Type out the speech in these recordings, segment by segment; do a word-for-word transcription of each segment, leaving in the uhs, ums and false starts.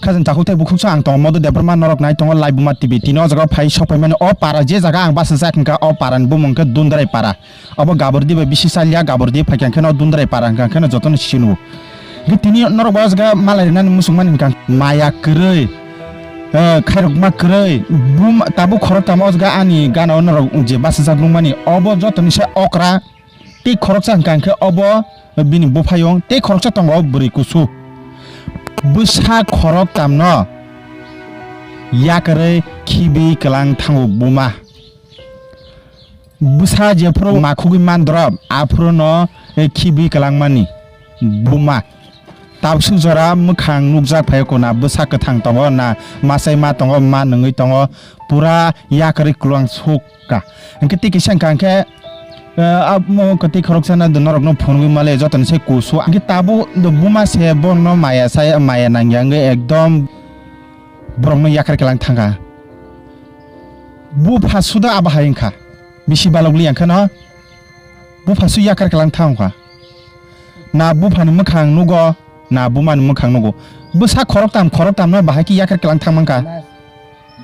Khajang takhuk tei bukhuk so ang tongo Modu Debbarma, norok nai tongo Laibuma T V. Tini o jaga phai sok phaimani o para, je jaga ang bachajak hwnkha o para ni bumung khe Dundrai para. Obo Gabordi bai bisi salya, Gabordi phaikha kheno Dundrai para hwnkha kheno jotono sinu. Hwnkhe tini norok bo o jaga malai rwnani muchungmani hwnkha maya kwrwi, eh, khairokma kwrwi, bum-, tabuk khoroktham o jaga ani gana o norok je bachajak nukmani obo jotoni se okra. Tei khoroksa hwnkha hwnkhe obo bini buphayung, tei khoroksa tongo bwrwi kusu. Bwsa khoroktamno yakarwi khibi kwlang thango buma. Bwsa jephuru makhugwi mandorop, aphuru no khibi kwlangmani buma. Tabsuk jora mwkhang nukjak phaio, na bwsa kwthang tongo, na machai ma tongo, ma nungwi tongo, pura yakarwi kwlang suk ka. Hwnkhe tei kisa hwnkha hwnkhe, eh, amo kwtwi khoroksa no norokno phunugwi male jotoni sai kusu. Hwnkhe tabuk buma se bono maya sai, maya nangya wngwi ekdom borokno yakar kwlang thangkha. Bupha suda abo hai wngkha. Bisi balokli yang kheno bupha su yakar kwlang thangkha. Na buphani mwkhang nugo, na bumani mwkhang nugo. Bwsa khoroktam, khoroktamno bahai khe yakar kwlang thangmankha. Mas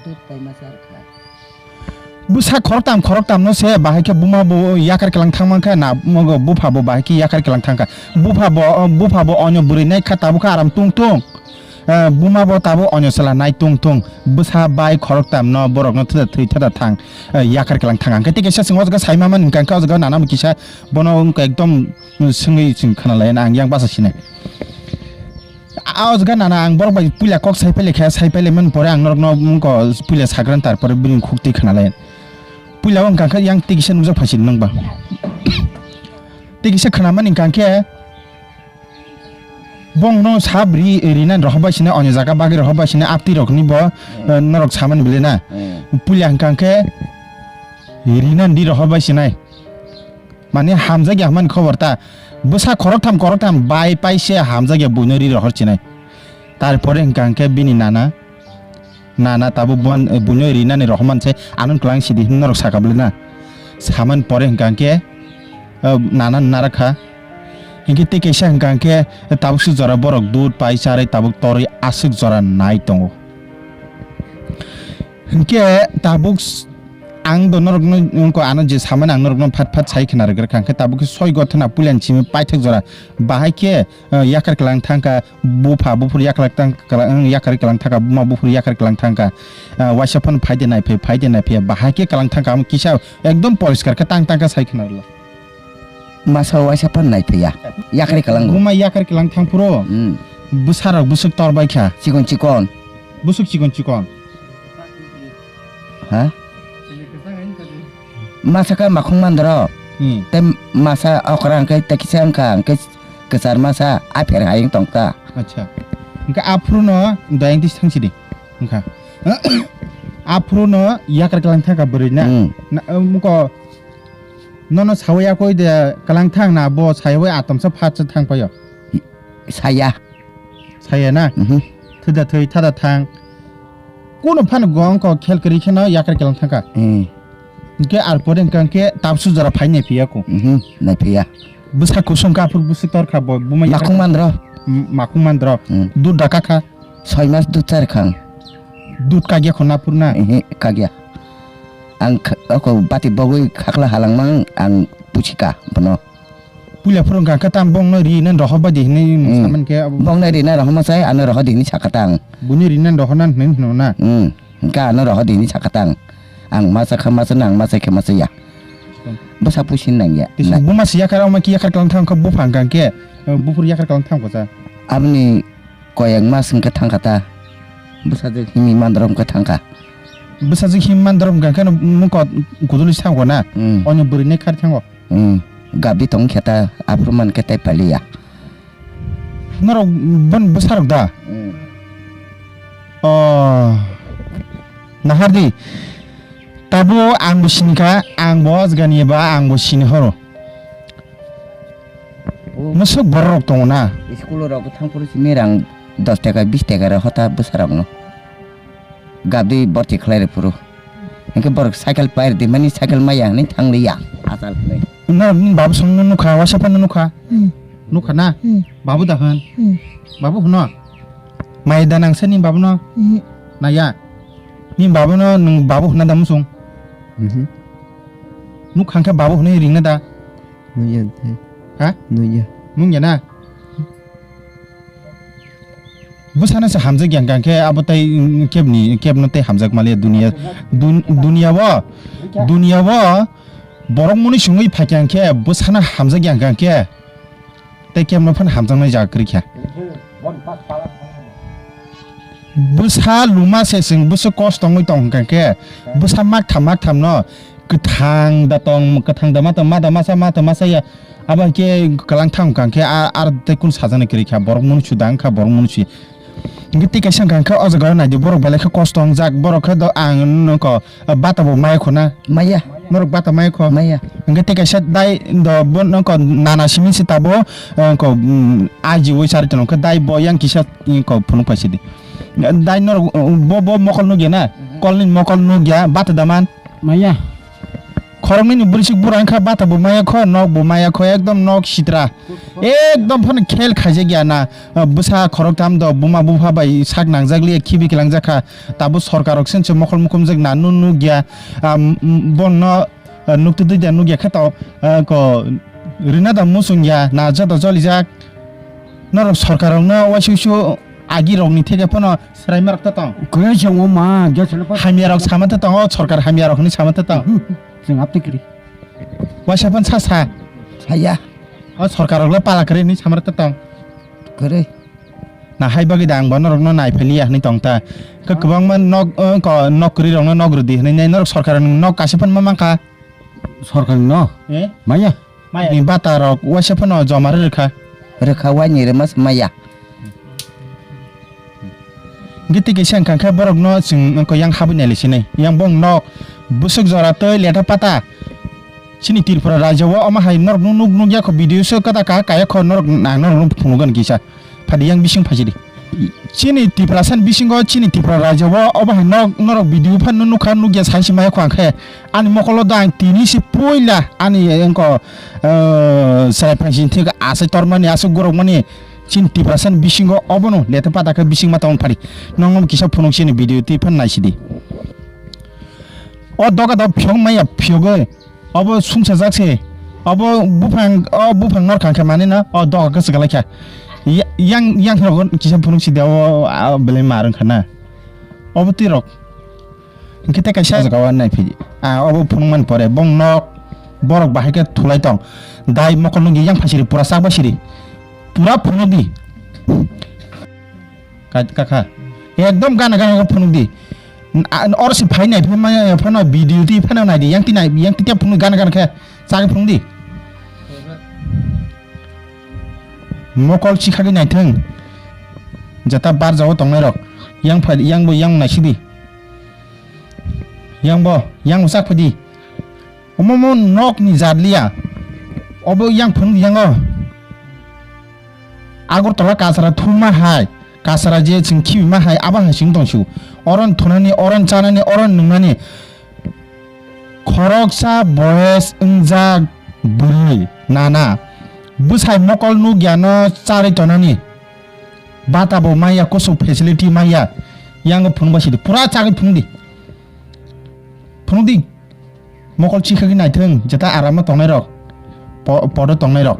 dut pai ma sar kha. Bwsa khoroktam, khoroktamno se bahai khe buma bo yakar kwlang thangmankha, na mogo bupha bo bahai khe yakar kwlang thangkha. Bupha bo, bupha bo onyo bwrwi nai kha, tabukha aram tung tung. Eh, buma bo tabuk onyo chwla nai tung tung. Bwsa bai khoroktamno borokno thwda thwi thwda thang, eh, yakar kwlang thang. Hwnkhe tei kaisa chwng o jaga sai ma mani hwnkha hwnkhe o jaga nana bo kisa bono wngkha ekdom swngwi chwng khna lai ang yang basa sinai. A, o jaga nana ang borok bai puila kok sai pailai kha, sai pailai man pore ang norokno wngkha puila sagrang, tarpore bini khuk twi khna lai. Puila wngkha khe yang tei kisa nukjak phaisin nang ba. Tei kisa khna mani hwnkha khe bongno sab ri, rinani rohor bai sinai, onyo jaga bagwi rohor bai sinai, aptwi rokni bo, eh, norok samani bile na. Hmm. Puila hwnkha khe rinani di rohor bai sinai. Mane hamjakya hwnmani khobor ta. Bwsa khoroktham khoroktham bai paise hamjakya buino ri rohor chinai. Tarpore hwnkha hwnkhe bini nana, nana tabuk bon, buino rinani rohorman se ano kwlang sidi hwnwi norok saka bwlwi na. Saman pore hwnkha hwnkhe, eh, nana narakha. Hinkhe tei kaisa hwnkha hwnkhe tabuk swk jora borok dud pai charwi tabuk torwi aswk jora nai tongo. Hinkhe tabuk s-, ang do norokno wngkha ano je samani ang norokno phat phat sai khna rwgwrkha, hinkhe tabuk khe soi gothona puilani simi paithak jora bahai khe, eh, yakar kwlang thangkha, bupha buphuru yakar kwlang thangkha, yakar kwlang thangkha, buma buphuru yakar kwlang thangkha, eh, waisa phano phaide naiphai, phaide naiphai, bahai khe kwlang thangkha, amo kisa ekdom poriskar khe tang tang khe sai khna rwla. Masa waisa pan nai phiya. Yakri kalango. Buma yakri kalang thang phuru. Hmm. Bwsarok bwswk tor bai kha. Chikon chikon. Bwswk chikon chikon. Ha? Masa ka makhung mandro. Hmm. Te masa okra hwnkhe te kisa wngkha hwnkhe kwchar masa a pher hayung tongkha. Acha. Hwnkhe aphuru no dayang tis thang sidi. Wngkha. Aphuru no yakri kalang thangkha bwrwi na. Hmm. Na, um, ko Nono sawi yakoi de kalang thang na bo sawi atomsa phatsa thang paio. Saya. Saya na? Mhm. Thida thwi thada thang. Kuno phano gong ko khel kri kheno yakar kalang thangka. Hmm. Ke ar pore hwnkha khe tapsu jora phai nai phiya ko. Mhm. Nai phiya. Bwsa kusung kaphur bwswk tor kha bo buma yakar. Makhung mandro. M-, makhung mandro. Hmm. Dud da kakha. Soi mas dud char khang. Dud kagya khona purna. Ehe, kagya. Ang kha-, ako bati bogwi khakla halangmang ang puchika bono. Puila phuru wngkha khe tam bongno ri nani rohor bai di hinwi Hmm. saman khe abo. Bongno ri nani rohor ma sai, ano rohor di hinwi sakha tang. Buini ri nani rohor nani hinwi hino na? Hmm. Hwnkha ano rohor di hinwi sakha tang. Ang masa kha masa nang masa khe masa ya. Hmm. Bwsa pusin nang ya. Tisa Nai. Buma si yakar, ama ki yakar kalang thang kha bupha wngkha khe, eh, buphuru yakar kalang thang kha sa. Aboni Koyang mas hwnkhe thangkha ta. Bwsajwk himwi mandorop hwnkhe thangkha. Bwsajwk himwi mandorop hwnkha khe mungko kudulwi sango na? Hmm. Ono bwrwi nai khar thango. Hmm. Gabdi tong khe ta aphuru man khe tei paliya. Norok bon bwsarok da? Hmm. Oh. Nahardi. Tabo ang bo sinikha, ang bo o jagani ba ang bo sini horo. O. Musuk borok tongo na. School rok thang phuru simi rang dos taka, bis taka rok hota bwsa rok no. Gabdi borti khlai rok phuru. Hingke borok cycle pair di mani cycle maya hwnwi thang liya. Achal hwnwi. No, babu song no nukha, wasa phano nukha. Hmm. Nukha na? Hmm. Babu da hwn. Hmm. Babu hwno. Mai da nang se ni babu no? Mhm. Naya. Ni babu no nung babu hwnna da musung? Mhm. Nuk khang khe babu hwnwi ringna da? Nungya tei. Ha? Nungya. Nungya na? Bwsano se hamjak yang kang khe abo tei, mm, kebni, kebno tei hamjak maliya duniya. Dun-, duniya o, duniya o borok muni sungwi phaikha khe bwsano hamjak yang kang khe. Tei kemno phano hamjaknai jaga kwrwi kha. Bwsa luma se chwng bwswk kosto wngwi tong hwnkha khe, bwsa maktham maktham no kwthang da tong, kwthang da ma tong, ma da masa, ma da masa ya. Abo hai khe kwlang thang hwnkha khe a-, ar tei kunu sajaknai kwrwi kha, borok munu su da wngkha, borok munu su. Hwnkhe tei kaisa hwnkha khe o jaga o nai di, borok belai khe kosto wngjak, borok khe do ang nokho bata bo maya kho na? Maya. Norok bata maya kho? Maya. Hwnkhe tei kaisa dai do bo nokho nana simi se tabo, nokho, mm, aji wi sari tono khe dai bo yang kisa, nokho phunuk pai sidi. Dai norok, bo, bo mokol nukya na? Kolni mokol nukya, bata da man? Maya. Khoroknwi ni bwrwisik bura wngkha, bata bo maya kho, nok bo maya kho, ekdom nok sitra. Ekdom phano khel khaijak ya na. Bwsa khoroktham do buma bupha bai sak nangjak liya khibi kilangjak kha. Tabuk sorkar rok sense mokol mukhumjak na nu nukya. Am, bono, ah, nuktu twi da nukya khe to, ah, ko rina da musung ya na joto jolijak. Norok sorkar rok no waisuk su agi rok ni theke phano swrai ma rok ta tong. Khe chwng o ma, joto no pa- Hamya rok sama ta tong, o sorkar hamya rok ni sama ta tong. Chwng apte kiri. Waisa phan sa sa. Saya. O sorkar rok le pala kwrwi hinwi samar ta tong. Kwrwi. Na hai bagwi da ang bo norok no nai phai liya hinwi tong ta. Khe kwbangma nok, o, ko, nok kwrwi rok no nok rwdi hinwi nai norok sorkar ni nok kaisa phan ma mankha. Sorkar ni nok? Eh? Maya. Maya ni bata rok waisa phano joma rwkha. Rwkha waini rwma se maya. Hwnkhe tei kaisa wngkha khe borokno chwng wngkha yang habwi nailai sinai. Yang bong nok bwswk jora tei letha pata. Chini Tripura rajyo o omo hai norok nuk nuk yakho video se kwta kaha kaya kho norok ang norok no phunukgani kisa. Phadi yang bising phaisidi. Chini Tiprasa ni bisingo chini Tripura rajyo o obo hai nok norok video phano nukha nukya sai se maya kho ang khe. Ani mokolo da ang tini se puila ani wngkha, eh, chwrai phaising thik asai tormani asai gorokmani. Chini Tiprasa ni bisingo obono letha pata khe bisingma tong phari. Nongno kisa phunuk sini video twi phan naisidi. O doga do phiyok maya phiyogwi. Obo sungsajak se. Obo buphang, o buphang nor kangkhe mani na, o doga kwchwk lai kha. Ya-, yang, yang rogo kisa phunuk sidi o, a, belai mar wngkha na. Obo twi rok. Hwnkhe tei kaisa jaga o nai phi. Ah, obo phunukmani pore bong nok borok bahai khe thulai tong. Dai mokol nungya yang phaisiri pura chak bai siri. Pura phunukdi. Ka-, kakha. Ekdom gana gana khe phunukdi. N-, a-, oro se phai nai phano video twi phano naidi yang twi nai yang twi phunuk gana gana khe chak phunukdi. Mokol chikhagwi naithwng. Jata barjao tongnairok. Yang phai, yang bo yang naisidi. Yang bo, yang bo chak phaidi. Omo mo nok ni jat liya. Obo yang phunuk yango. Agartala kasara thuma hai. Kasara je chwng khibi ma hai, abo hai chwng tong su. Oron thunani, oron chanani, oron nungnani. Khoroksa boyes wngjak bwrwi nana. Bwsai mokol nukya no charwi tonani. Bata bo maya, kusuk facility maya. Yango phunuk bai sidi. Pura chagwi phunuk di. Phunuk di. Mokol chikhagwi naithwng, jeta arama tongnairok, po-, podo tongnairok.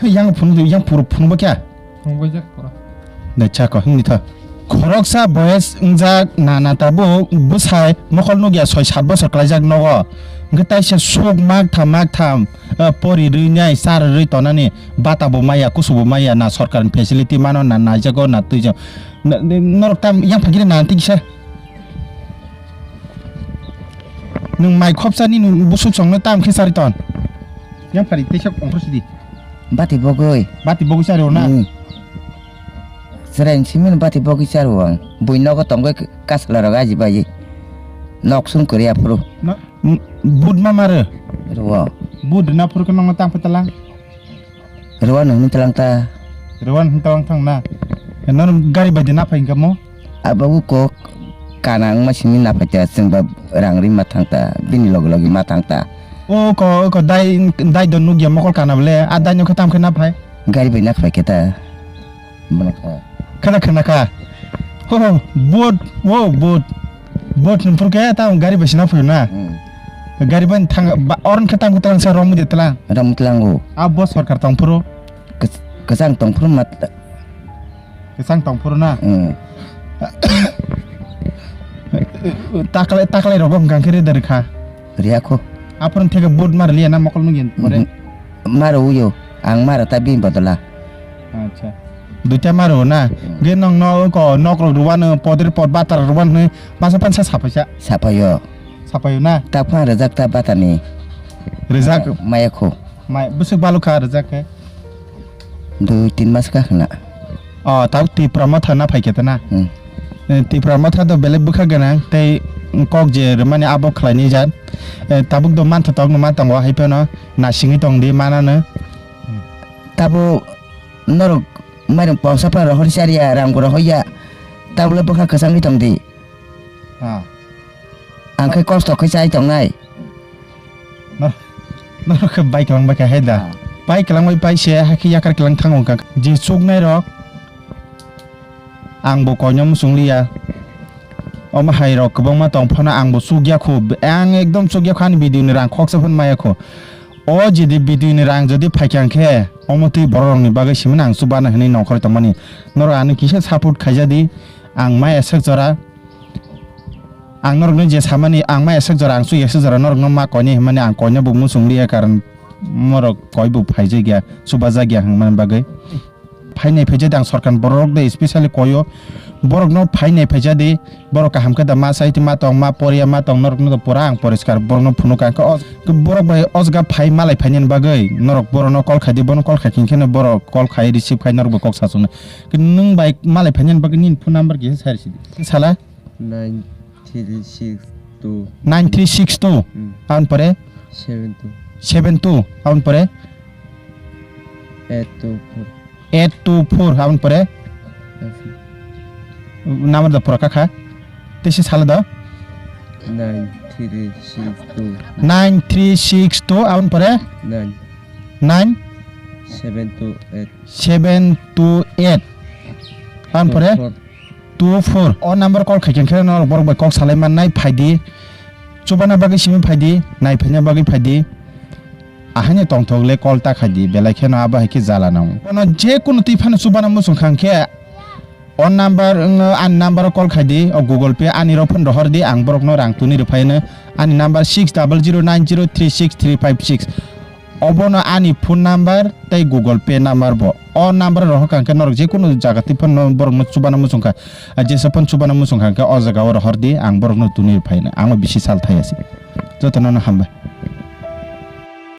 Yang phunuk di, yang puro phunuk ba kya? Phunuk bai jak pura. Dai chako, hini tho. Khoroksa boyes wngjak nana tabuk bwsai mokol nukya soi sat bosor klaijak nogo. Hwnkhe taisa suk mak tham mak tham, eh, pori rwi nai, char rwi tonani, bata bo maya, kusu bo maya, na sorkar ni facility mano, na naijago, na twijago. Na, norok tam yang phagiri na tei kisa. Nwng mai khopsa ni nwng busuk song no tam khe chari ton. Yang phari teisa ongkhor sidi. Bati bogoi. Bati bogoi chari ona. Hmm. Chwrai ni simi no bati bogoi chari o ang. Bui nogo tongoi kasla rok aji bai. Nok sung kori aphuru. Na, m-, but ma mare. Ruo. But na phuru khe nong tam phe talang. Rwano hwnwi talang ta. Rwano hwnwi talang thang na. Nang gari bai de na phai hwnkha mo? Abo kok kana wngma simi na phai ta, chwng ba rang ri ma thang ta, bini logi logi ma thang ta. O ko, o ko dai, dai do nugya mokol kana bole, a dai no khe tam khe na phai? Gari bai na phai khe ta. Mano kha. Khana khana kha. Oh, vote, oh, vote. Vote ni phuru khe ta gari bai sina phuru na. Hmm. Gari bai thang, ba, oron khe tang kutang sa rom de tlang. Rom tlango. A bo sarkar tong phuru. Kes-, kesang tong phuru mat. Kesang tong phuru na. Hmm. Taklai, taklai rogo hwnkha khe re dari kha. Riya kho. Aphuru theke vote mar liya na mokol nugin pore. Mhm. Maro uyo, ang maro ta bini bodola. Acha. Duita maro na. Hmm. Ge nong no ko nok rok ruwano, podir pod batar ruwan hwnwi masa pansa sapaisa. Sapayo. Sapayo na. Ta phang rejak ta batani. Rejak. Maya kho. Mai bwswk balu kha rejak khe. Dui tin mas kha khna. O, tabuk Tipra Motha na phai khe ta na? Hmm. Eh, Tipra Motha do belai bwkha gwnang tei kok je rwmani abo khlaini jat. Eh, tabuk do mantha tokno ma tongo, hai phano nasingwi tong di manano. Tabuk norok mairum pongsa phano rohor chariya, rang bo rohorya. Tabuk le bwkha kwchangwi tong di. Ah. Ang khe kosto khe chai tongnai. Nor-, norok khe bai kwlangbai kha hai da? Ah. Bai kwlangbai pai se, hakhe yakar kwlang thango wngkha. Je chuknai rok, ang bo koino muchung liya. Omo hai rok kwbangma tong phano ang bo chukya khu. Ang ekdom chukya khu, ani video ni rang khoksa phano maya khu. O jodi video ni rang jodi phaikha khe, omo twi borok rok ni bagwi simani ang chubana hinwi nongkhor tongmani. Norok ani kisa support khaija di, ang maya sak jora. Ang norokno je samani, ang ma esek jora, ang su esek jora norokno ma koini hwnmani ang koino bo muchung liya, karon norok koi bo phaijak ya, chubajak ya hwnmani bagwi. Phainai phaijak de ang sorkar borok de specially koio, borokno phainai phaijak di, borok kaham khe da ma sai twi ma tong, ma poriya ma tong, norokno do pura ang poriskar borokno phunuk ang khe o borok bai o jaga phai malai phainani bagwi norok borokno call khai di, bono call khai khe borok call khai receive khai norok bo kok sachuknai. Nwng bai malai phainani bagwi nini phone number kisa sai rw sidi. Sala? Nine three six two. Nine three six two. Hmm. Aboni pore? Seven two. Seven two. Aboni pore? Eight two four. Eight two four. Aboni pore? Yes, sir. Number da pura kakha. Tesi sala da? Nine three six two. Nine three six two. Aboni pore? Nine. Nine? Seven two eight. Seven two eight. Aboni pore? Two four. Two four. O number call khai khe norok borok bai kok salai mannai, phai di. Chubana bagwi simi phai di, nai phaina bagwi phai di. Ahaino tongthok le call ta khai di, belai kheno abo hai khe jala nango. Bono je kunu twi phano chubana muchung kha khe o number, wng, ani number o call khai di, o Google Pay ani rok phone rohor di, ang borokno rang tuni rw phai no. Ani number six double zero nine zero three six three five six. Obono ani phone number tei Google Pay number bo. O number rohor kha khe norok je kunu jaga twi phano borokno chubana muchung kha. A jesa phone chubana muchung kha khe o jaga o rohor di, ang borokno tuni rw phai no. Ang o bisi sal thai ya se. Jotono no hambai.